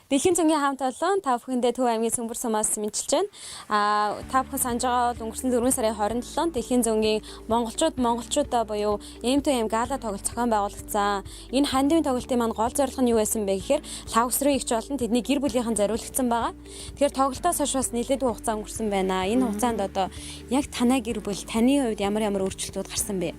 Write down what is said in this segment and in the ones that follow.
Дэлхийн цөнгийн хамт олон та бүхэндээ Төв аймгийн Сүмбэр сумаас мэдчилж байна. Та бүхэн санаж байгаа бол өнгөрсөн 4 сарын 27-нд Дэлхийн зөнгийн монголчууд монголчуудаа буюу M2M гала тоглолт зохион байгуулагдсан. Энэ хандивын тоглолтын маань гол зорилго нь юу байсан бэ гэхээр лавгсрын эгч болон тэдний гэр бүлийнхэн зориулагдсан байгаа. Тэгэхээр тоглолтоос хойш бас нэлээдгүй хугацаа өнгөрсөн байна. Энэ хугацаанд одоо яг танай гэр бүл таны хувьд ямар ямар өөрчлөлтүүд гарсан бэ?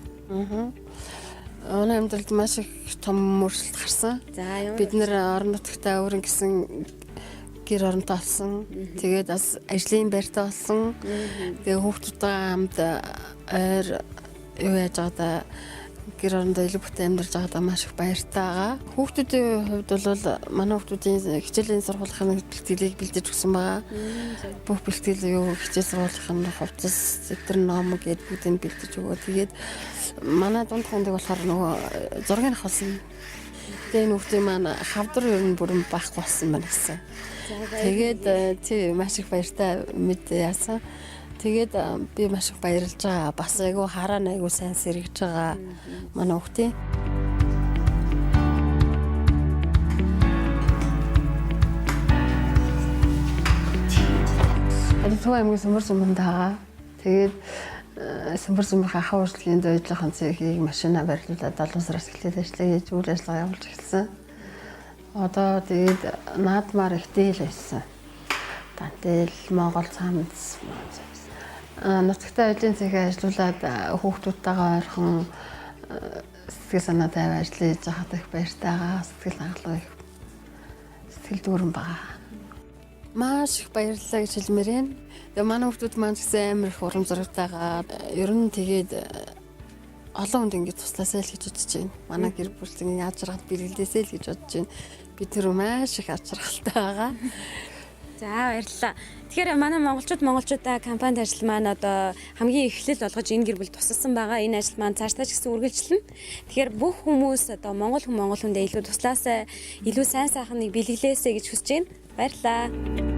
Манай амьдралд маш их том өөрчлөлт гарсан. За ямар Бид нэр орон нутагтаа өөрөн гэсэн гэр оронтой болсон. Тэгээд бас ажлын байртай болсон. Тэгээ хүүхдүүдтэйгээ хамт ойр юу яаж байгаадаа гэр орондоо илүү бүтэн амьдарч байгаадаа маш их баяртай байгаа. Хүүхдүүдийн хувьд бол манай хүүхдүүдийн хичээлийн сургуулийн бэлтгэлийг бэлдэж өгсөн байгаа. Бүх бэлтгэл юу хичээл сургуулийн хувцас, зэвтэр ном гээд бүгдийг бэлдэж өгөө. Тэгээд манай дунд хундаг болохоор нөгөө зургийг авахсан. Тэгээ энэ хүүхдийн маань хавдар ер нь бүрэн байхгүй болсон байна гэсэн. Тэгээд тий маш их баяртай мэдээ яасан. Тэгээд би маш их баярлж байгаа. Бас айгүй хараа айгүй сайн сэргэж байгаа манай хүүхдийн. Одоо Төв аймгийн Сүмбэр суманд байгаа. Тэгээд Сүмбэр сумынхаа ахуй үйлчлэгийн зөөжлөхийн цехийг машина барилуулаад 7 сараас эхлээд ажиллаа хийж үйл ажиллагаа явуулж эхэлсэн. Одоо тэгээд наадмаар их дээл байсан. Дантел, Монгол цамц. Нутагтаа ажлын цехээ ажиллуулад хүүхдүүдтэйгээ ойрхон сэтгэл санаа тавиа ажиллаж хийж байхад их баяртайгаа, сэтгэл хангалуун их сэтгэл дүүрэн байгаа. Маш их баярлалаа гэж хэлмээр байна. Тэгээ манай хүүхдүүд маань ч гэсэн амар их урам зоригтойгаа ер нь тэгээд олон хүнд ингэж туслаасай л гэж бодож байна. Манай гэр бүл зэн яаж жаргал бэлгэлдээсэй л гэж бодож байна. Би тэр маш их аз жаргалтай байгаа. За баярлалаа. Тэгэхээр манай монголчууд монголчуудаа компанид ажил маань одоо хамгийн эхлэл болгож энэ гэр бүл тусалсан байгаа. Энэ ажил маань цаашдаа ч гэсэн үргэлжлэнэ. Тэгэхээр бүх хүмүүс одоо монгол хүн монгол хүндээ илүү туслаасай, илүү сайн сайхныг бэлгэлээсэй гэж хүсэж байна. Баярлалаа.